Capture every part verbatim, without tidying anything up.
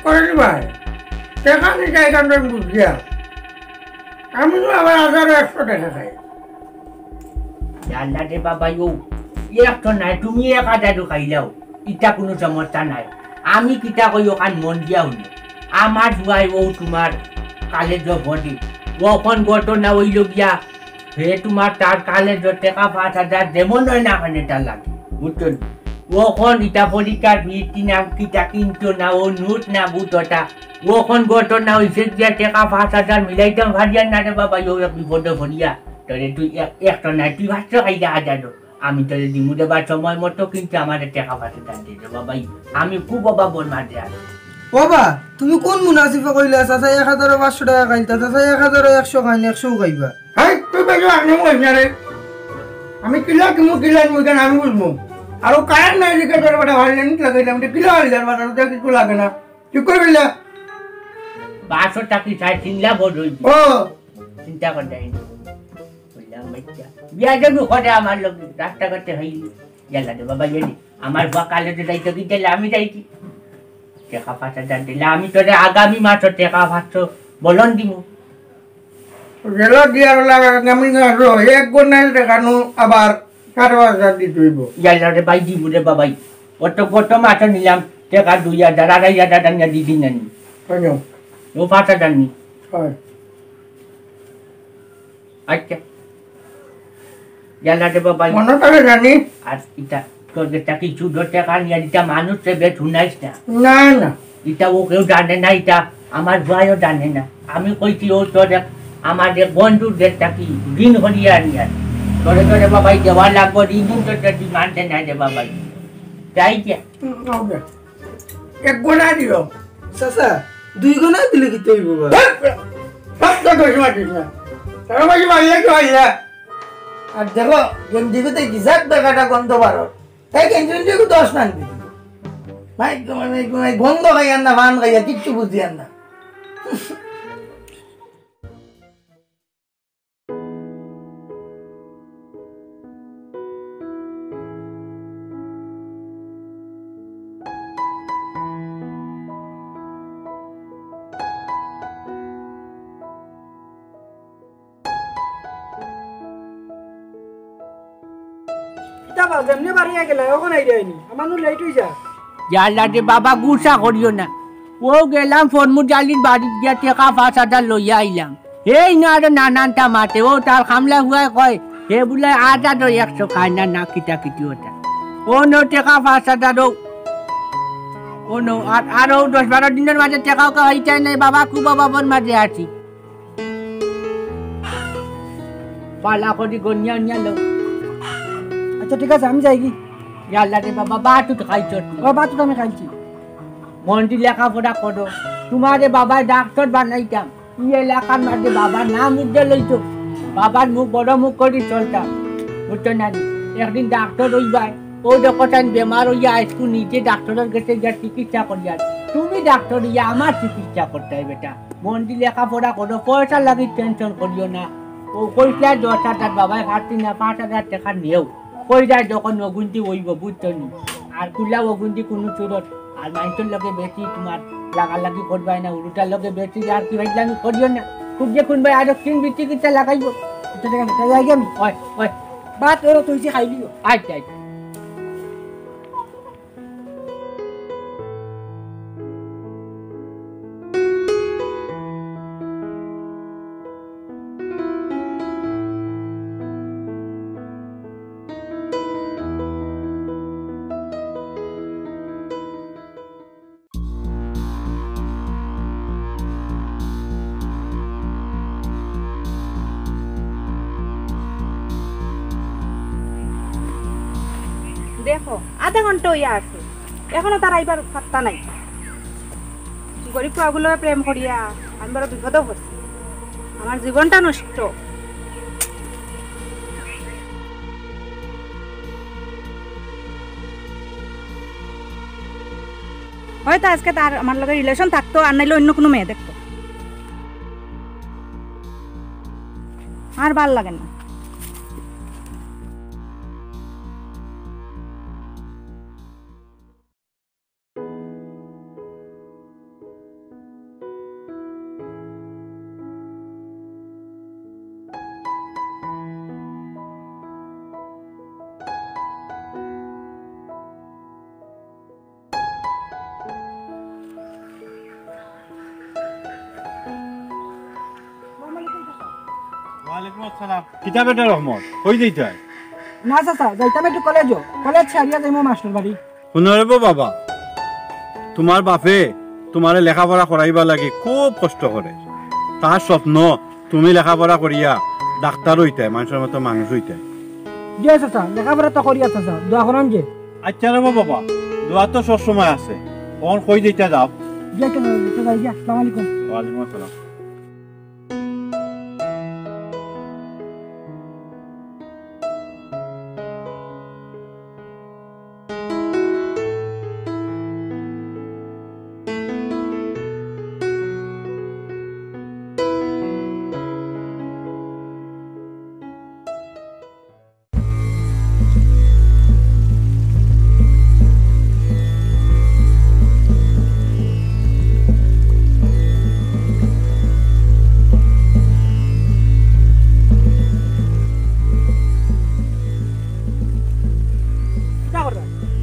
করেন ভাই, টেকা নিতে আইতাম তো আমি বুঝিয়া। আমি তো আবার হাজারো একশো টেকা খাই। আল্লাহ রে বাবা, ও একশো নাই, তুমি এক হাজারও খাইলাও, ইটা কুনু সমস্যা নাই। আমি কিতা কই অখান মন দিয়া হুনো। আমার জুয়াই ও তুমার কালেজো পড়ি, অখন ঘটনা অইলো গিয়া, হে তুমার তার কালেজো টেকা পাঁচ হাজার যেমন অয় না কেনে তার লাগে, বুঝছো নি? অখন ইটা পরীক্ষার ফি না, কিতা কিনতো না, ও নোট না বুট ওটা। অখন ঘটনা অইছে গিয়া টেকা পাঁচ হাজার মিলাইতাম পারিয়ার না রে বাবা, ও এক বিপদো পড়িয়া। তোরে তুই এক, একশো নাই, তুই পাঁচশো খাইলে হাজারো। আমি তোরে দিমু রে বা সময় মতো, কিন্তু আমারে টেকা পাঁচ হাজার দে রে বাবা। আমি খুব অভাবর মাঝে আছি। বাবা, তুমি কুন মুনাসিবে কইলা? চাচায় এক হাজারো পাঁচশো টেকা খাইন, তা চাচায় এক হাজারো একশো খাইন, একশোউ খাইবা। হাই, তুই বেশি আগে বলিস না রে। আমি কিলা কিমু, কিলা নিমু, কেন আমি বুঝমু। আর ও কারেন্ট নাই, এদিকে তোর বেটা ভাই জানি লাগাইলাম, এটা কিলা হইল, আর বাজার তো কিছু লাগে না। ঠিক করে বললে? বাসো টাকি সাড়ে তিন লাখ ভোট হইবে। ও। চিন্তা কর যাই না। বললাম, বাচ্চা। বিয়া যাবি ঘরে আমার লোক, রাস্তাঘাটে হইলি। গেলা রে বাবা, গেলি। আমার বা কালেজো যাইতো কি গেলে আমি যাইছি। টেকা পাঁচ হাজার দিলে আমি তোরে আগামী মাসো টেকা পাঁচশো বলন দিমু। গেল গিয়া আর লাগা আগামী মাসো এক গোনাইল দেখানো আবার সাড়ে পাঁচ হাজার দিতে হইব। ইয়াল্লা রে ভাই, দিমু রে বাবাই। অত গত মাসো নিলাম টেকা দুই হাজার, আড়াই হাজার টাকা দি দিন আনি। কেন? ও পাঁচ হাজার নি। হয়। আচ্ছা। ইয়াল্লা রে বাবাই। মনে থাকে জানি। আর ইটা তোর যেটা কিছু ধরতে কান ইয়ার ইটা মানুষ সে বেশ হুনাইস না। না, না। ইটা ও কেউ জানে না, ইটা আমার ভাইও জানে না। আমি কইছি ও তোর এক, আমার এক বন্ধুর যেটা কি ঋণ হরিয়া আনি আর। তোরে তোরে বাবাই দেওয়া লাগবো, ঋণ তো তোর তুই মানতে নাই রে বাবাই। তাই যে? হুম, ওকে। এক গোনা দিও। চাচা, দুই গোনা দিলে কিতা অইবো বা? সব তো দোষ মাতিস না। তোর মাঝে মারিয়া কি হয় না? আর দেখো, গেঞ্জি গুতে কি জাত বেকাটা গন্ধ বারো। তাই গেঞ্জি গুতে দশ না দিবি। ভাই, তোমার এই, এই গন্ধ খাইয়ার না, পান খাইয়া, কিচ্ছু বুঝিয়ার না। কিতা বা, যেমনে বাড়িয়া গেলা, অখন আইরায়নি। আমার নু লেট অই যা। ইয়াল্লা রে বাবা, গুসা করিও না। ও গেলাম ফরমুদ আলীর বাড়িত গিয়া টেকা পাঁচ হাজার লইয়া আইলাম। হেই না আরো নানানটা মাতে, ও তার কামলা হুয়ায় কয়, হে বুলে আজাদো একশো খায় না, না কিতা কিতি ওটা। ও নু টেকা পাঁচ হাজার ও, ও নু, আর, আর ও দশ বারো দিনর মাঝে টেকাও খাওয়াইতায় নাই বাবা, খুব অভাবর মাঝে আছি। বালা করি গনিয়া নিয়া লও। আচ্ছা, ঠিক আছে, আমি যাই কি? ইয়াল্লা রে বাবা, বাতুত খাইছো তুমি। ও, বাতুত আমি খাইছি। মন দি লেখাপড়া করো। তুমারে বাবায় ডাক্তার বানাইতাম। ই এলাকার মাঝে বাবার নাম উজ্জ্বল হইতো। বাবার মুখ বড় মুখ করি চলতাম। বুঝছো না নি? একদিন ডাক্তার অইবায়। ও দেখো তাইন বেমার অইয়া আইজকু নিজে ডাক্তারর গেছে গিয়া চিকিৎসা করিয়ার। তুমি ডাক্তার অইয়া আমার চিকিৎসা করতায় বেটা। মন দি লেখাপড়া করো, পয়সার লাগি টেনশন করিও না। ও কইছলায় দশ হাজার, বাবায় পারছি না, পাঁচ হাজার টেকা নেও। কই যায় যখন অগুন্তি অইবো, বুঝছো নি? আর কুলা অগুন্তি কুনু সুরত, আর মাইনষর লগে বেশি তুমার লাগালাগি করবায় না, উল্টার লগে বেশি আর কি ফাইজলামি করিও না। খুব যে কুনবায় আরো কিন বিটি কিতা লাগাইবো। আচ্ছা, ঠিক আছে, তাই যাই আমি। ওই, ওই। ভাত ওরো তুই যে খাইলিও। আচ্ছা, আচ্ছা। দেখো, আধা ঘন্টা অইয়া আছে, এখনো তার আইবার পাত্তা নাই। গরিব পুয়াগুলো প্রেম করিয়া আমি বড় বিপদে পড়ছি, আমার জীবনটা নষ্ট। হয়তো আজকে তার আমার লগে রিলেশন থাকতো, আর নাইলে অন্য কুনু মেয়ে দেখতো। আর ভালা লাগে না। কিতা বেটা রহমত, কই যাইতায়? না চাচা, যাইতাম একটু কলেজো। কলেজ ছাড়িয়া যাইমু মাস্টর বাড়ি। হুনো রে বো বাবা, তুমার বাপে তুমারে লেখাপড়া করাইবার লাগি খুব কষ্ট করে। তার স্বপ্ন তুমি লেখাপড়া করিয়া ডাক্তার অইতায়, মানষর মতো মানুষ অইতায়। জি চাচা, লেখাপড়া তো করিয়া চাচা, দোয়া করইন যে। আচ্ছা রে বো বাবা, দোয়া তো সব সময় আছে। অখন কই যাইতায় যাও। জি আচ্ছা, যাই গিয়া, আসসালামু আলাইকুম। ওয়ালাইকুম আসসালাম। কিতা করবা?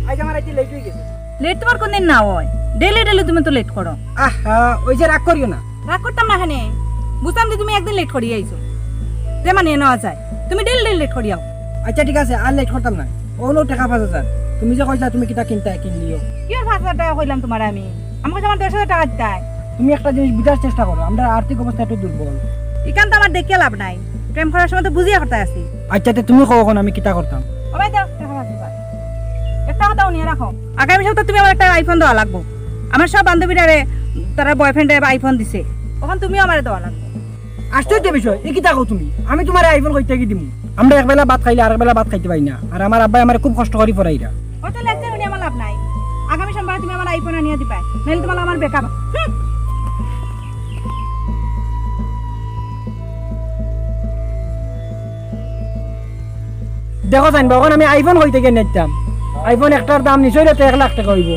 আইজ আমার আইতে লেট অই গেছে। লেট তুমার কুনদিন না অয়? ডেইলি ডেইলি তুমি তো লেট করো। আহা, ওই যে রাগ করিও না। রাগ করতাম না কেনে? বুঝতাম যে তুমি একদিন লেট করিয়া আইছো। যে মানে না যায়। তুমি ডেইলি ডেইলি লেট করিয়া আও। আচ্ছা ঠিক আছে, আর লেট করতাম না। অউ নেও টেকা পাঁচ হাজার। তুমি যে কইছলায় তুমি কিতা কিনতায়, কিনলিও। কিওর পাঁচ হাজার টেকা কইলাম তুমারে আমি? আমার কাছে আমার দশ হাজার টেকা দিতায়। তুমি একটা জিনিস বুঝার চেষ্টা করো, আমরার আর্থিক অবস্থা একটু দুর্বল। ইখান তো আমার দেখিয়া লাভ নাই। প্রেম করার সময় তো বুঝিয়া করতায় আছি। আচ্ছা, তে তুমি কও অখন আমি কিতা করতাম? ও ভাই, দাও, টেকা পাঁচ হাজার। একটা কথা হুনিয়া রাখো, আগামী সপ্তাহ তুমি আমার একটা আইফোন দেওয়া লাগবো। আমার সব বান্ধবীরারে তারার বয়ফ্রেন্ডে আইফোন দিছে, অখন তুমিও আমারে দেওয়া লাগবো। আশ্চর্য বিষয়, ই কিতা কও তুমি? আমি তুমারে আইফোন কই থাকি দিমু? আমরা একবেলা ভাত খাইলে আরেকবেলা ভাত খাইতে পারি না। আর আমার আব্বায় আমারে খুব কষ্ট করি পড়াইরা। অত লেকচার হুনি আমার লাভ নাই। আগামী সোমবারে তুমি আমার আইফোন আনিয়া দিবায়, নাইলে তুমার আমার ব্রেকআপ। হুম। দেখো জানবা, অখন আমি আইফোন কই থাকি আনিতাম? আইফোন একটার দাম নিশ্চয় তো এক লাখ টেকা অইবো।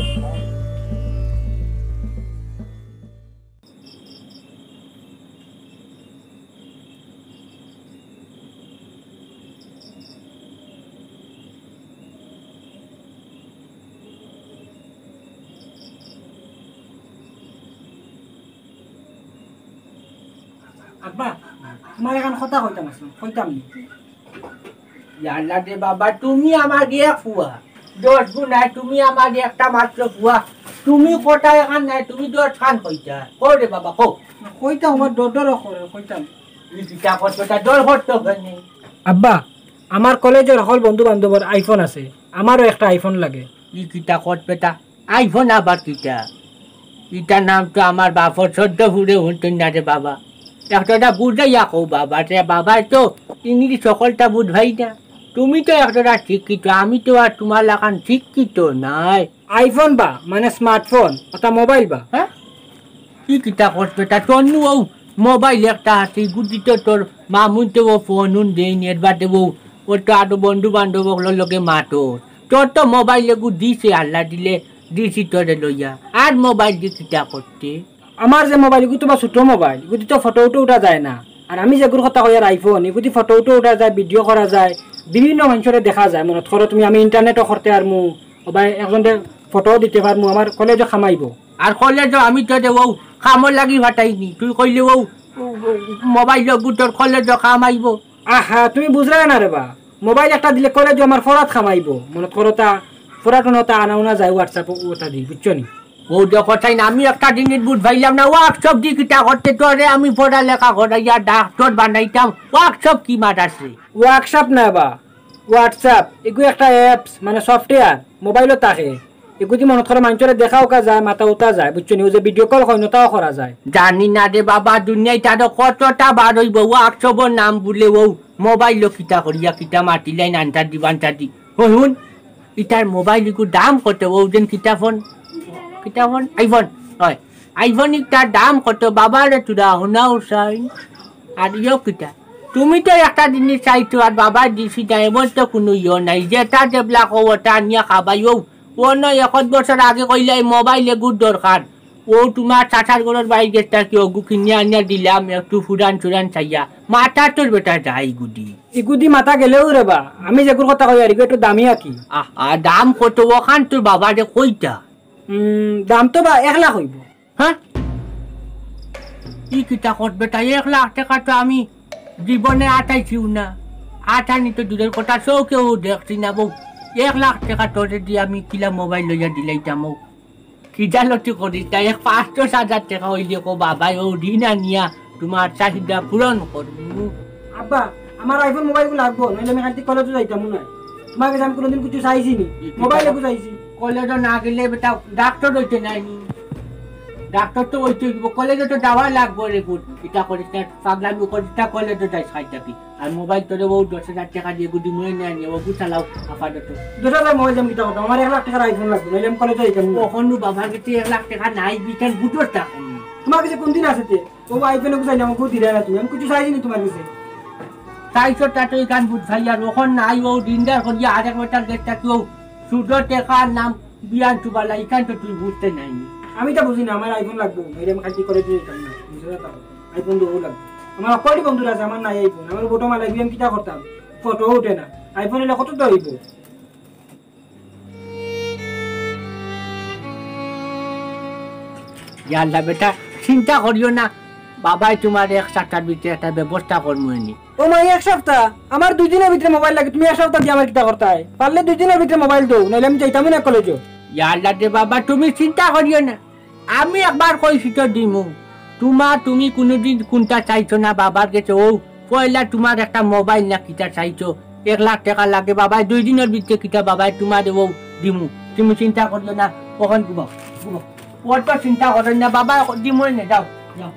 আব্বা, তুমারে একখান কথা কইতাম আছিল, কইতাম নি? ইয়াল্লা রে বাবা, তুমি আমার এক ফুয়া, দশ গুণ নাই, তুমি আমার একটা মাত্র ফুয়া। তুমি কথা একখান নাই, তুমি দশ খান কইতায়। কও রে বাবা, কও। কইতাম, আমার ডর ডর করে, কইতাম। ই কিতা করছো, তা ডর করতো কেনে? আব্বা, আমার কলেজর হকল বন্ধু বান্ধবর আইফোন আছে, আমারও একটা আইফোন লাগে। ই কিতা কছ বেটা, আইফোন আবার কিতা? ইটার নাম তো আমার বাপর সদ্য ফুড়ে হুনতই না রে বাবা। একটা বুঝাইয়া কও বাবা, রে বাবায় তো ইংলিশ হকলতা বুঝবায় না। তুমি তো একটা শিক্ষিত, আমি তো আর তুমার লাখান শিক্ষিত নায়। আইফোন বা মানে স্মার্টফোন, অটা মোবাইল বা? হ্যাঁ? ই কিতা কছ বেটা, তোর নু অউ মোবাইল একটা আছে, ইগুদি তো তোর মামুইন্তে অউ ফোন উন দেইন, এর বাদে অউ, অউ তো আরো বন্ধু বান্ধব অকলর লগে মাতো। তোর তো মোবাইল এগু দিছে আল্লাহ দিলে, দিছি তোরে লইয়া। আর মোবাইল দি কিতা করতে? আমার যে মোবাইল, ইগু তো বা ছোট মোবাইল, ইগুদি তো ফটো উটো উঠা যায় না। আর আমি যেগুর কথা কইয়ার আইফোন, ইগুদি ফটো উটো উঠা যায়, ভিডিও করা যায়, বিভিন্ন মানষরে দেখা যায়। মনত করো তুমি, আমি ইন্টারনেটও করতে পারমু, অউ বা একজনরে ফটোও দিতে পারমু, আমার কলেজও কাম আইবো। আর কলেজও আমি তোরে অউ কামর লাগি পাঠাইনি, তুই কইলে অউ, অউ, অউ মোবাইল অগু তোর কলেজও কাম আইবো। আহা, তুমি বুঝরায় না রে বা, মোবাইল একটা দিলে কলেজও আমার পড়াত কাম আইবো, মনত করো তা, ফটো উঠানো তা আনা উনা যায় WhatsApp অতা দি, বুঝছো নি? অউ দেখো চাইন, আমি একটা জিনিস বুঝ পাইলাম না, WhatsApp দি কিতা করতে? তোরে আমি পড়ালেখা করাইয়া ডাক্তার বানাইতাম, WhatsApp কি মাত আছে? WhatsApp না বা, WhatsApp, ইগু একটা apps, মানে software, মোবাইলো থাকে। ইগুদি মনত করো মানষরে দেখা উকা যায়, মাতা উতা যায়, বুঝছো নি? অউ যে ভিডিও কল কইন, অতাও করা যায়। জানি না রে বাবা, দুনিয়াত আরো কতটা বার অইবো, WhatsApp-র নাম বুলে অউ মোবাইলো কিতা করিয়া, কিতা মাতিলাইন, আন্তার দি বান্তার দি। অই হুন, ইটার মোবাইল ইগুর দাম কত? অউ যেন কিতা ফোন? কিতা ফোন? আইফোন। অয়। আইফোন ইটার দাম কত? বাবা রে, তোরা হুনাও চাইন। আর ইয়ো কিতা? তুমি তো একটা জিনিস চাইছো, আর বাবায় দিছে না, এমন তো কুনু ইয়ো নাই। যেটা যেবলা কও, অটা আনিয়া খাবাই। অউ, অউ নয়, একত বছর আগে কইলায় মোবাইল এগুর দরকার। অউ তুমার চাচার ঘরর বাইর গেছ থাকি অগু কিনিয়া আনিয়া দিলাম, একটু ফুরান চুরান চাইয়া। মাথা তোর বেটা যায় ইগুদি। ইগুদি মাথা গেলেও রে বা, আমি যেগুর কথা কইয়ার, ইগু একটু দামি আর কি। আহা, দাম কত অখান তোর বাবারে কইতা? উম, দাম তো বা এক লাখ অইবো। হ্যাঁ? ই কিতা কছ বেটা, এক লাখ টেকা তো আমি জীবনে আটাইছিও না, আটানি তো দূরের কথা, চউখেও দেখছি না বউ। এক লাখ টেকা তোরে দিয়া আমি কিলা মোবাইল লইয়া দিলাইতাম ও। খিজালতি করিস না, এক পাঁচ দশ হাজার টেকা অইলে কো বাবায়, ও ঋণ আনিয়া তুমার চাহিদা পূরণ করমু। আব্বা, আমার আইফোন মোবাইল লাগবো, নাইলে আমি কাইলতে কলেজো যাইতাম না। তুমার গেছে আমি কোনোদিন কিছু চাইছি নি, মোবাইল একটু চাইছি। কলেজো না গেলে বেটা ডাক্তার অইতে নায় নি। ডাক্তার তো অইতে অইবো, কলেজো তো যাওয়া লাগবো রে পুত। ইতা করিস না, পাগলামি করিস না, কলেজো যাইস কাইল থাকি। আর মোবাইল তোরে ও দশ হাজার টেকা দিয়া গুদি মুয়ে নিয়া নিয়া ও গুছালাও আপাতত। দশ হাজার মোবাইল দাম কিতা কথা? আমার এক লাখ টেকার আইফোন লাগবো, নাইলে আমি কলেজো যাইতাম না। অখনু বাবার গেছে এক লাখ টেকা নাই, বিকান বুঝোস না। তুমার গেছে কোনদিন আছে তে? ও আইফোন গুছাই না, আমাকে দিলে না তুমি। আমি কিছু চাইছি নি তুমার গেছে। চাইছো তা তো ইখান বুঝাই আর অখন নাই, ও দিনদার করিয়া আরেক বেটার গেছে তা কেউ সুদ টেকার নাম বিয়ান তুবালা, ইখান তো তুই বুঝতে নাই নি। আমি তো বুঝি না, আমার আইফোন লাগবো, নাইলে আমি কাইলতে কলেজো যাইতাম না। বুঝতে পারতাম। আইফোন তো লাগবো। আমার কয়টি বন্ধুর আছে, আমার নাই আইফোন। আমার ফটো মালাই আমি কিতা করতাম? ফটো উঠে না। আইফোন এলে কত তো অইবো? ইয়া আল্লাহ বেটা, চিন্তা করিও না, বাবায় তুমার এক সপ্তাহর ভিতরে একটা ব্যবস্থা করমু এনি। ও মা, এক সপ্তাহ? আমার দুই দিনর ভিতরে মোবাইল লাগে, তুমি এক সপ্তাহ দিয়া আমার কিতা করতায়? পারলে দুই দিনর ভিতরে মোবাইল দেও, নাইলে আমি যাইতাম না কলেজো। ইয়া আল্লাহ রে বাবা, তুমি চিন্তা করিও না, আমি একবার কইছি তো দিমু। তুমার, তুমি কুনুদিন কুনটা চাইছো না বাবার গেছে, ও পয়লা তুমার একটা মোবাইল না কিতা চাইছো, এক লাখ টেকা লাগে বাবায়, দুই দিনর ভিতরে কিতা বাবায় তুমারে ও দিমু। তুমি চিন্তা করিও না, অখন ঘুমাও, ঘুমাও। অত চিন্তা করো না বাবা, দিমু নে, যাও, যাও।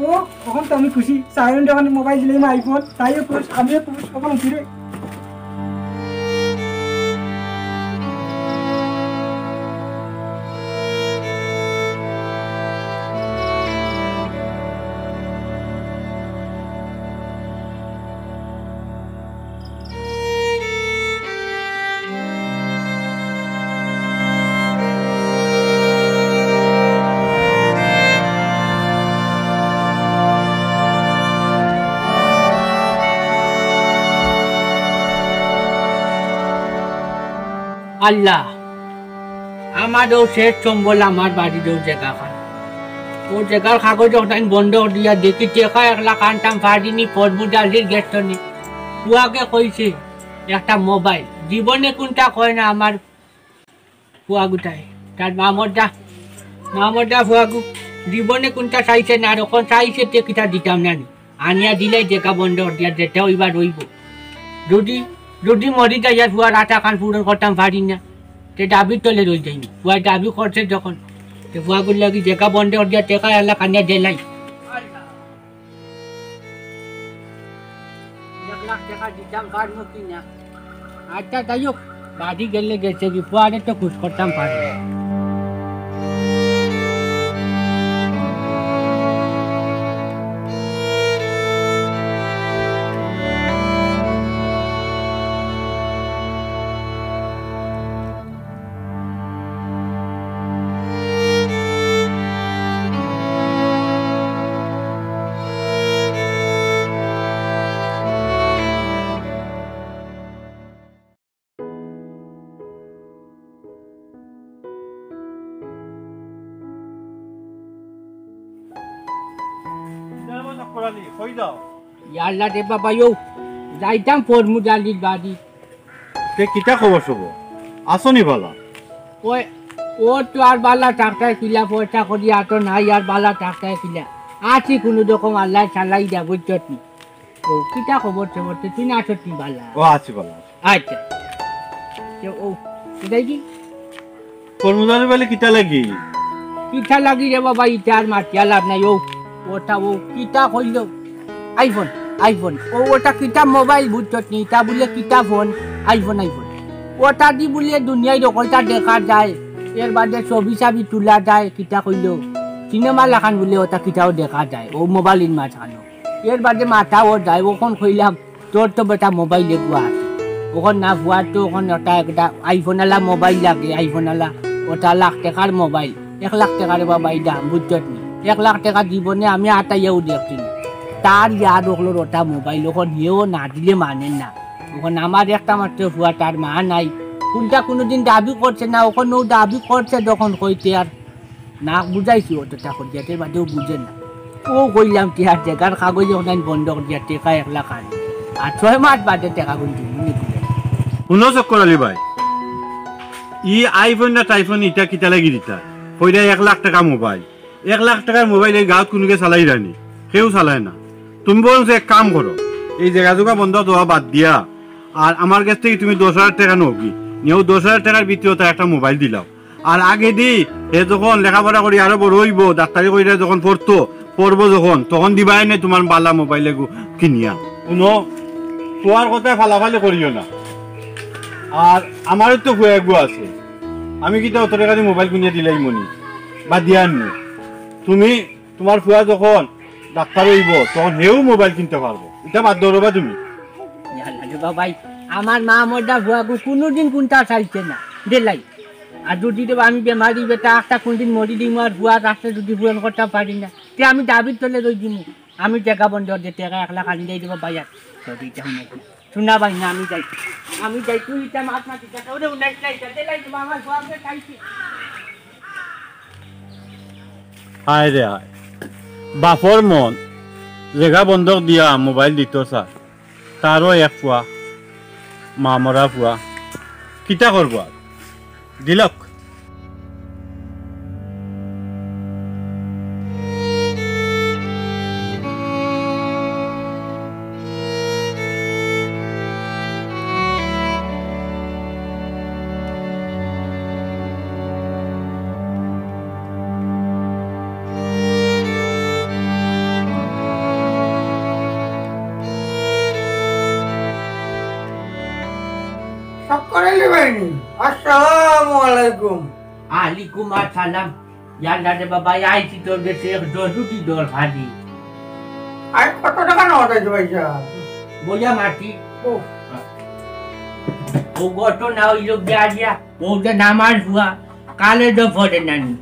ও, অখন তো আমি খুশি। সায়ন যখন মোবাইল দিলে না আইফোন, তাইও খুশ, আমিও খুশ, অখন উঠি রে। আল্লাহ, আমার ও শেষ সম্বল, আমার বাড়ির ও জাগাখান। ও জাগার কাগজ অখান বন্ধক দিয়া দেখি, টেকা এক লাখ আনতাম পারি নি, ফরমুদালির গেছ থনে। পুয়াগে কইছে একটা মোবাইল, জীবনে কুনটা কয় না আমার পুয়াগুটায়। তার মামর দা, মামর দা পুয়াগু, জীবনে কুনটা চাইছে না, আর অখন চাইছে তে কিতা দিতাম না নি। আনিয়া দিলে জাগা বন্ধক দিয়া যেটা অইবার অইবো। যদি, যদি মরি যাই আর পুয়ার আশাখান পূরণ করতাম পারি না, তে দাবির তলে রই যাইমু। পুয়ায় দাবি করছে যখন, তে পুয়াগুর লাগি জাগা বন্ধক দিয়া টেকা এক লাখ আনিয়া দিলাই। এক লাখ টেকা দিতাম পারমু কি না? আচ্ছা, যাই হোক, বাড়ি গেলে গেছে কি, পুয়ারে তো খুশ করতাম পারি। ইয়াল্লা রে বাবা, ইয়ো, যাইতাম ফরমুদালির বাড়ি। তে কিতা খবর সবর? আছো নি বালা? ওই, ও তো আর বালা থাকতায় কিলা, পয়সা করি আতো নাই, আর বালা থাকতায় কিলা। আছি কুনু রকম আল্লায় চালাই দেয়, বুঝছত নি? ও, কিতা খবর সবর? তে তুই না আছত নি বালা? ও, আছি বালা, আছি। আচ্ছা। তে ও, এটাই কি? কর্মচারী বলে কিতা লাগি? কিতা লাগি রে বাবা, ইতা আর মাতিয়া লাভ নাই। ও, ওটা ও কিতা কইল? IPhone, iPhone. ও, ওটা কিতা মোবাইল বুঝছত নি? ইতা বুলে কিতা ফোন? IPhone, iPhone. ওটা দি বুলে দুনিয়ার হকলতা দেখা যায়। এর বাদে ছবি ছবি তুলা যায়, কিতা কইল? সিনেমা লাখান বুলে ওটা কিতাও দেখা যায়। ও মোবাইলর মাঝখানো। এর বাদে মাথাও যায়, অখন কইলাম, তোর তো বেটা মোবাইল এগুয়া আছে। অখন না ফুয়ার তো অখন ওটা একটা আইফোন আলা মোবাইল লাগে, আইফোন আলা, ওটা লাখ টেকার মোবাইল, এক লাখ টেকার বাবা এই দাম, বুঝছত নি? এক লাখ টেকা জীবনে আমি আটাইয়াও দেখছি না। তার ইয়াদ অকলর ওটা মোবাইল, অখন হেও না দিলে মানের না। অখন আমার একটা মাত্র ফুয়া, তার মা নাই, কুনটা কুনুদিন দাবি করছে না, অখন ও দাবি করছে যখন কইতে আর না বুঝাইছি অতটা করিয়া, এর বাদেও বুঝে না। ও কইলাম, টেকার জাগার কাগজ অখান বন্ধক দিয়া টেকা এক লাখ আনি, আর ছয় মাস বাদে টেকাগুন দিমু নি। হুনো চক্কর আলী ভাই, ই আইফোন না টাইফোন, ইটা কিতা লাগি দিতা? কইরা এক লাখ টেকা মোবাইল, এক লাখ টেকার মোবাইল এই গাঁওত কুনুগে চালাইরা নি? কেউ চালায় না। তুমি বরঞ্চ এক কাম করো, এই জাগা জুগা বন্ধক দেওয়া বাদ দিয়া আর আমার গেছ থাকি তুমি দশ হাজার টেকা নেওগি, নেও, দশ হাজার টেকার ভিতরে তার একটা মোবাইল দিলাও। আর আগেদি হে যখন লেখাপড়া করি আরো বড় অইবো, ডাক্তারি করিয়া যখন পড়তো, পড়বো যখন, তখন দিবায়নে তুমার বালা মোবাইল এগু কিনিয়া। হুনো, ফুয়ার কথায় ফালাফালি করিও না। আর আমারও তো ফুয়া এগু আছে, আমি কিতা অত টেকা দি মোবাইল কিনিয়া দিলাইমু নি? বাদ দিয়া আনমু। তুমি তুমার ফুয়া যখন ডাক্তার অইবো, তখন হেউ মোবাইল কিনতে পারবো। ইটা বাদ ধরো বা তুমি। ইয়াল্লা রে বাবাই, আমার মা মরদা ফুয়াগু কুনুদিন কুনতা চাইছে না, দিলাই। আর যুদি রে আমি বেমারি বেটা একটা কুনদিন মরি দিমু আর ফুয়ার কাছে যুদি পূরণ করতাম পারি না, তে আমি দাবির তলে রই দিমু। আমি টেকা বন্ধক দে, টেকা এক লাখ আনি দেই রে বাবাই। আর তোর ইটা হুনাই না। হুনা ভাই না, আমি যাই। আমি যাই, তুই ইটা মাত মাতি, টেকা ওরে উনাইস না, ইটা দিলাই রে বাবা, আমার ফুয়ারে চাইছি। হায় রে হায়, বাপর মন, জাগা বন্ধক দিয়া মোবাইল দিতো চায়, তারও এক ফুয়া, মা মরা ফুয়া, কিতা করবো আর, দিলক। চক্কর আলী ভাই নি? আসসালামু আলাইকুম। আলাইকুম আসসালাম। ইয়াল্লা রে বাবা, আইছি তোর গেছে এক জরুরি দরকারি। আর কত টেকা নেওয়া যাইছে ভাই সাহেব? বইয়া মাটি। ও। ও ঘটনা অইলো গিয়া দিয়া, ও যে নামার হুয়া, কালে তো ফটে নানি।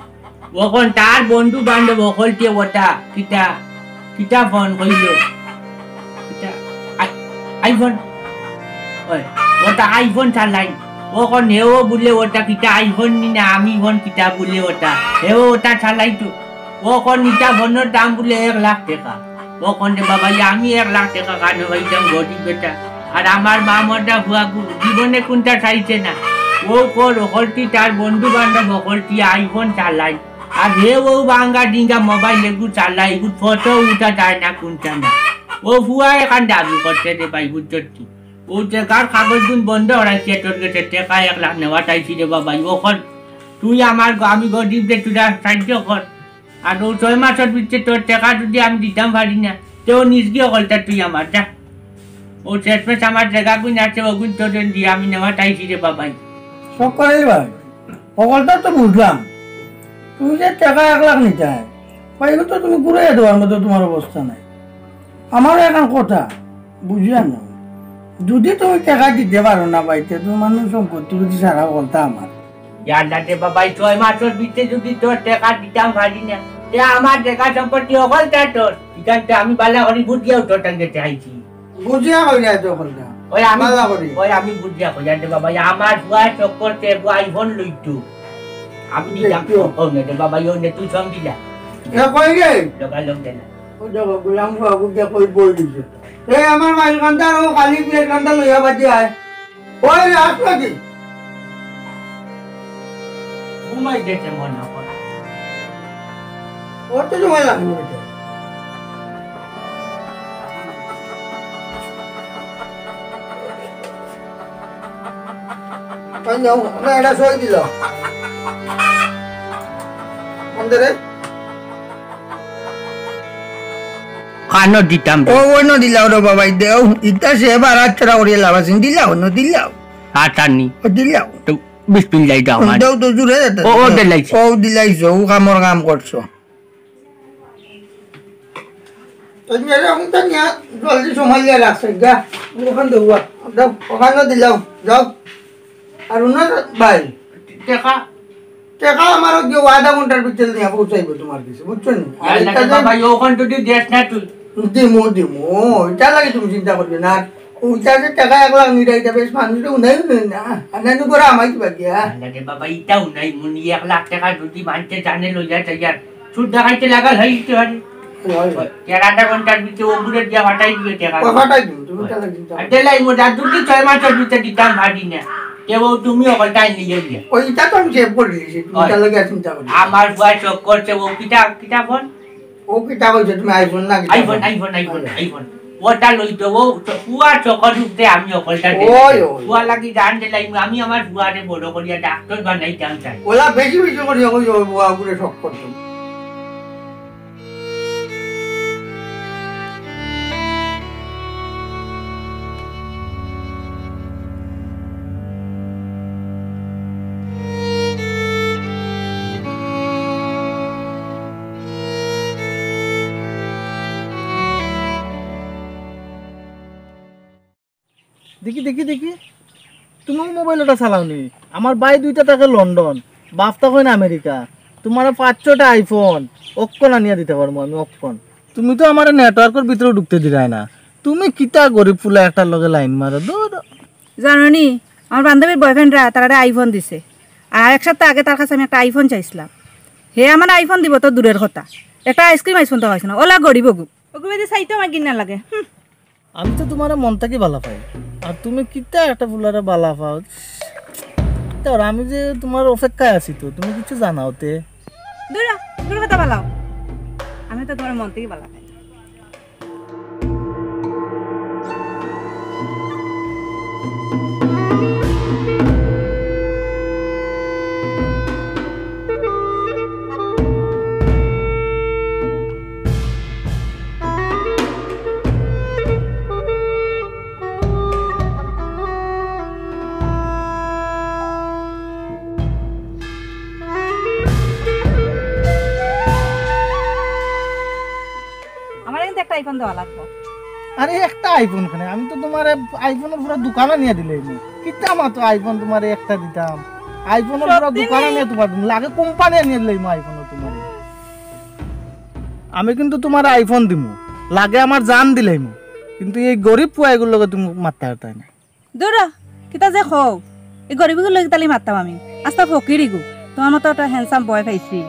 অখন তার বন্ধু বান্ধব অকলতে ওটা, কিতা, কিতা ফোন কইলো? কিতা? I-, iPhone? ওই, ওটা আইফোন চালাই। অখন হেও বুলে ওটা কিতা আইফোন নি না, আমি ফোন কিতা বুলে ওটা। হেও ওটা চালাই তো। অখন ইটা ফোনর দাম বুলে এক লাখ টেকা। অখন রে বাবা, আমি এক লাখ টেকা কানো পাইতাম গরিব বেটা। আর আমার মা মরদা ফুয়াগু জীবনে কুনতা চাইছে না। ও কর অকলতি তার বন্ধু বান্ধব অকলতি আইফোন চালাই। আর হে ও বাঙ্গা ডিঙ্গা মোবাইল এগু চালাই, এগু ফটো উঠা যায় না কুনতা না। ও ফুয়া এখান দাবি করছে রে ভাই, বুঝছত কি? ও টেকার কাগজগুন বন্ধ করাইছে তোর গেছে, টেকা এক লাখ নেওয়া চাইছি রে বাবা। অখন তুই আমার গ-, আমি গরিব রে, তুই সাহায্য কর। আর ও ছয় মাসর ভিতরে তোর টেকা যুদি আমি দিতাম পারি না, তে ও নিজগি অকলতা তুই আমার যা। ও শেষমেশ আমার জাগাগুন আছে, অগুন তোরে দিয়া আমি নেওয়াত আইছি রে বাবাই। চক্কর আলী ভাই, অকলতা তো বুঝলাম, তুমি যে টেকা এক লাখ নিতায়, ভাই, ইগু তো তুমি ঘুরাইয়া দেওয়ার মতো তুমার অবস্থা নাই। আমারও এখান কথা, বুঝলাম না। যুদি তুমি টেকা দিতে পারো না ভাই, তে তুমার সম্পত্তি বুঝি সারা অকলতা আমার। ইয়াল্লা রে বাবাই, ছয় মাসর ভিতরে যুদি তোর টেকা দিতাম পারি না, তে আমার জাগা সম্পত্তি অকলতা তোর। ইখানতে আমি বালা করি বুঝিয়াউ তোর টাঙ্গে চাইছি। বুঝিয়া কইলে তো অকলতা। ওই আমি, বালা করি। ওই আমি বুঝিয়া কইলাম রে বাবাই, আমার ফুয়ার চক্করতে এগু আইফোন লইতো। আমি দিতাম। দেখতো। ও নে রে বাবাই, ও নে তুই সঙ্গিলা। এ কই রে? লগা লগ দে না। ও দেখো, গোলাম বাবু যে কই বই দিছে। এ, আমার মাইল কান্দার ও খালি প্লেট কান্দা লইয়া বাজি আয়। ওই রে, আসলো কি? ঘুমাই গেছে মনে হয়। ওর তো সময় লাগবে বেটা। তাই যাও, না, এটা সই দিল। কোন রে? কানো দিতাম রে। ও, অন্য দিলাও রে বাবা, দেও। ইতা সে এবার আচ্ছা করে লাভ আছে, দিলাও, অন্য দিলাও। আচ্ছা নি। ও, দিলাও। তো বিসমিল্লাহ দাও আমার। দাও তো জুরে যেতে। ও, ও দিলাইছে। ও দিলাইছো, ও কামর কাম করছো। তো নিয়ে যাও, তো নিয়ে জলদি সময় দিয়ে রাখছে, যা। ওখান দেবো। দাও, ওখানে দিলাও, যাও। আর উনার ভাই। টেকা? টেকা আমার ওই যে আধা ঘন্টার ভিতরে নিয়ে পৌঁছাইবো তোমার কাছে, বুঝছো নি? আর ইয়াল্লা এটা রে যে বাবা, ওখান যদি দেশ না তুই। দিমু, দিমু, এটা লাগে তুমি চিন্তা করবে না। আর ওইটা যে টেকা এক লাখ নিয়ে এটা বেশ মানুষটা উনাই উনাই না। আর নানু করে আমাই দিবা গিয়া। ইয়াল্লা রে বাবা, ইটা উনাই মুনি এক লাখ টেকা যদি মানতে জানে লইয়া যাই আর সুদ দেখাইতে লাগাল হয়ে যেতে পারে। অয়, অয়। টেকা আধা ঘন্টার ভিতরে অগুরে দিয়া ফাটাই দিও টেকা। ও, ফাটাই দিও, তুমি অয়। তাহলে চিন্তা আর করো। দিলাইমু, যতদিন ছয় মাসর ভিতরে দিতাম পারি না। তে ও তুমি অকলতা আনিয়া দিয়া। ওইটা তো আমি সেভ করে দিয়েছি, তুমি অয়। তাহলে গিয়া চিন্তা করো। আমার ফুয়া শখ করছে, ও কিতা, কিতা ফোন? ও কিতা কইছে, তুমি iPhone না কিতা iPhone, phone? iPhone, iPhone, iPhone। Iphone। ওটা লইতো, ও তো ফুয়া শখর উপরে আমি অকলতা দেই। ওই, ওই। ফুয়া লাগি জান দিলাইমু, আমি আমার ফুয়ারে বড় করিয়া ডাক্তার বানাইতাম চাই। ওলা বেশি বেশি করিয়া কইও, ওগুরে শখ করতো। দেখি, দেখি, দেখি, তুমিও মোবাইল ওটা চালাও নি? আমার ভাই দুইটা থাকে লন্ডন, বাপ থাকে না আমেরিকা। তোমারে পাঁচ ছয়টা iPhone অক্ষণ আনিয়া দিতে পারবো আমি, অক্ষণ। তুমি তো আমার নেটওয়ার্কের ভিতরে ঢুকতে দিলায় না। তুমি কিতা গরিব ফুলা একটার লগে লাইন মারো, দূর। জানো নি, আমার বান্ধবীর বয়ফ্রেন্ডরা তারারে iPhone দিছে, আর এক সপ্তাহ আগে তার কাছে আমি একটা iPhone চাইছিলাম। হে আমার iPhone দিব তো দূরের কথা, একটা আইসক্রিম আইসক্রিম তো খাইছে না। ওলা গরিব ওগু, ওগু বেদি চাইতে আমার ঘিন্না লাগে। হুম। আমি তো তোমারে মন থাকি বালা পাই, আর তুমি কিতা একটা ফুলারে বালা পাও। তোর আমি যে তোমার অপেক্ষায় আছি তো, তুমি কিছু জানাও তে। দূর হ, দূর কথা বালাও। আমি তো তোমার মন থাকি বালা পাই। আমার কিন্তু একটা iPhone দেওয়া লাগবো। আরে, একটা iPhone কেনে? আমি তো তোমারে iPhone-র পুরা দোকান আনিয়া দিলাইমু। কিতা মাতো iPhone তোমারে একটা দিতাম? iPhone-র পুরা সত্যি দোকান নি? আনিয়া তোমারে দিমু। লাগে কোম্পানি আনিয়া দিলাইমু iPhone-ও তোমারে। আমি কিন্তু তোমারে iPhone দিমু, লাগে আমার জান দিলাইমু, কিন্তু এই গরিব ফুয়াইগুর লগে তুমি মাততায় পারতায় না। দূর হ, কিতা যে কও, এই গরিব ইগুর লগে কিতার লাগি মাততাম আমি? আস্তা ফকির ইগু। তোমার মতো একটা handsome boy পাইছি,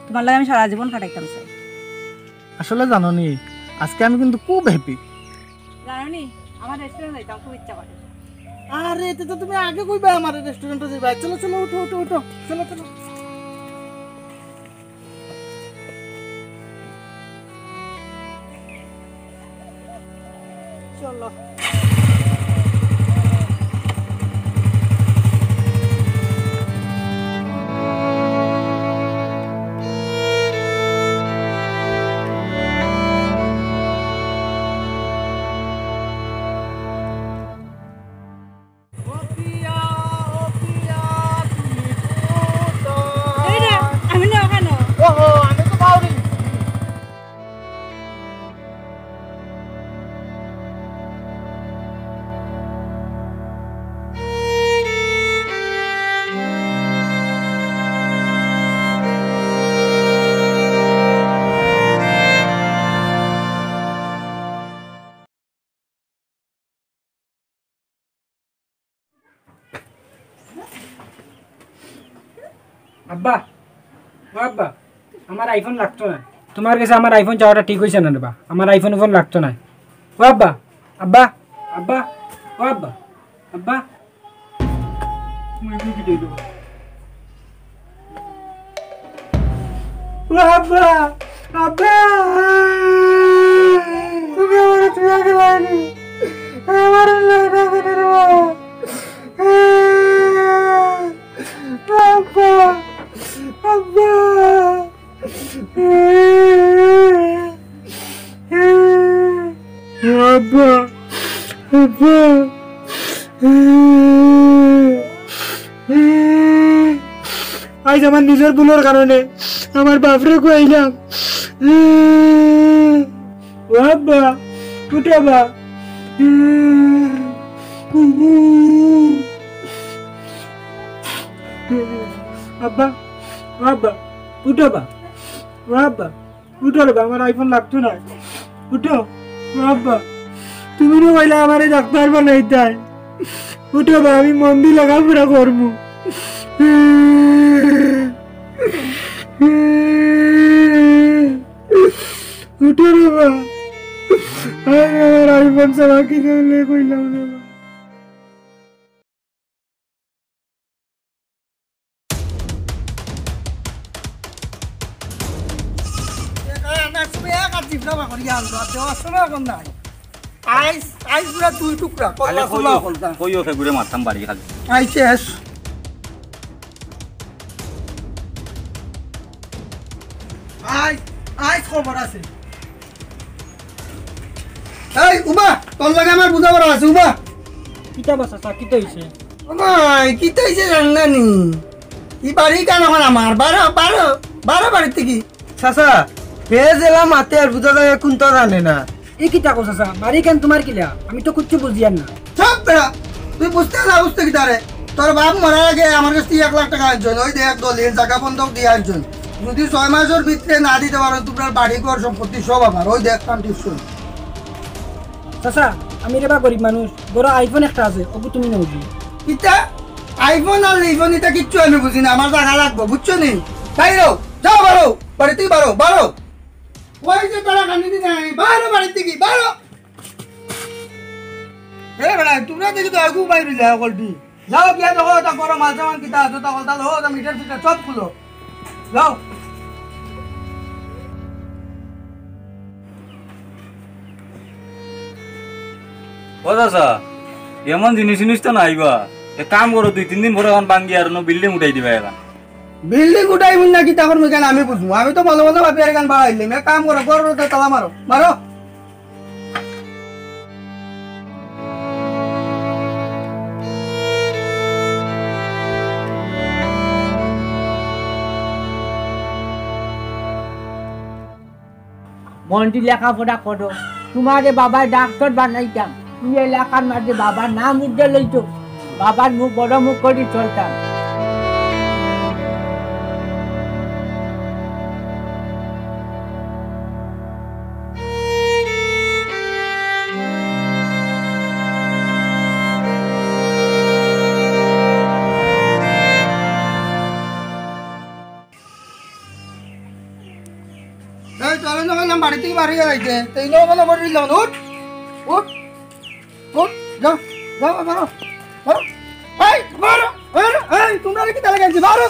তোমার লগে আমি সারা জীবন কাটাইতাম চাই। আসলে জানো নি, আজকে আমি কিন্তু খুব happy। জানো নি, আমার রেস্টুরেন্ট যাইতাম খুব ইচ্ছা করে। আরে, এতে তো তুমি আগে কইবা আমার রেস্টুরেন্টে যাইবা। চলো, চলো, উঠো, উঠো, উঠো। চলো, চলো। চলো। এই রে, আমি না ওখানে। ওহো, আমি তো বাউরি। আব্বা, ও আব্বা, আমার iPhone লাগতো না। তোমার গেছে আমার iPhone চাওয়াটা ঠিক অইছে না রে বা। আমার iPhone ফোন লাগতো না। ও আব্বা, আব্বা, আব্বা, ও আব্বা, আব্বা। ও আব্বা, আব্বা, তুমি আমারে থুইয়া গেলায় নি। আমারে লইয়া গেলে রে বা। আব্বা, আব্বা। আব্বা, আব্বা। আইজ আমার নিজর ভুলর কারণে আমার বাপরে খুয়াইলাম। ও আব্বা, উঠো আব্বা। আব্বা, ও আব্বা, উঠো আব্বা। ও আব্বা, উঠো রে বা, আমার iPhone লাগতো না। উঠো, ও আব্বা, তুমি না কইলা আমারে ডাক্তার বানাইতায়। উঠো বা, আমি মন দি লেখাপড়া করমু। উঠে রে বা। আরে আমার আইফোন ছাড়া কি করলে কইলাম রে বা। এ, না, তুমি এক আর জিভটা বার করিয়া আনবা, দেওয়ার সময় এখন নাই। আইস, আইস পুরা দুই টুকরা, কল্লা কল্লা কল্লা। কইও, কইও, ফেগুরে মারতাম বাড়ি খালি। আই শেষ। আইস, আইস খবর আছে। এই, উবা, তোর লগে আমার বুঝাপড়া আছে, উবা। কিতা বা চাচা, কিতা অইছে? ও মাই, কিতা অইছে জানলা নি? ই বাড়ি কেন এখন আমার? বারো, বারো, বারো বাড়ির থেকে। চাচা, হে জেলা মাতে আর বুঝা যায়, কোনটা জানে না। ই কিতা কও চাচা? বাড়ি কেন তোমার কিলা? আমি তো কিচ্ছু বুঝিয়ার না। চুপ বেটা, তুই বুঝতে না বুঝতে কিতা রে? তোর বাপ মরার আগে আমার কাছ থেকে এক লাখ টাকা আনছইন, ওই দেখ দলিল, জাগা বন্ধক দিয়া আনছইন। যদি ছয় মাসের ভিতরে না দিতে পারো, তোমরা বাড়ি ঘর সম্পত্তি সব আমার, ওই দেখ কাম টিপছইন। চাচা, আমি রে বা গরিব মানুষ, ঘরো আইফোন একটা আছে, ওগু তুমি নেও গি। কিতা? আইফোন আর লিফোন ইতা কিচ্ছু আমি বুঝি না, আমার জাগা লাগবো, বুঝছো নি? বাইরো, যাও বারো, বাড়ি থেকে বারো, বারো। ওই যে তারা খানি দিন নাই, বারো বাড়ি থেকে, বারো। এ বেটা, তোমরা দেখি তো আগু বাইরে যায় কলটি। যাও গিয়া দেখো, তা করো মাল সামান কিতা আছে, তা কলতা লো, তা মিটার ফিটার সব খুলো। যাও। ও চাচা, এমন জিনিস জিনিস তো নাই বা। এক কাম করো, দুই তিন দিন পরে এখন ভাঙ্গি আর অন্য বিল্ডিং উঠাই দিবা এখন। বিল্ডিং উঠাই বুল না কিতা করমু কেন আমি বুঝমু। আমি তো মনে মনে ভাবি আর গান বাড়াইলাম। এক কাম করো, ঘরো তো তালা মারো, মারো। মন্ত্রী লেখাপড়া করো, তোমারে বাবায় ডাক্তার বানাইতাম, তুমি এলাকার মাঝে বাবার নাম উজ্জ্বল হইতো, বাবার মুখ বড় মুখ করি চলতাম। এই, চলো না, কইলাম বাড়ি থেকে বার হইয়া যাইতে। তো এই লোক বলে বড় লোক, উঠ, উঠ, উঠ, যাও, যাও, বারো, বারো। এই, বারো, বারো, এই, তোমরা কি তাহলে গেছি? বারো,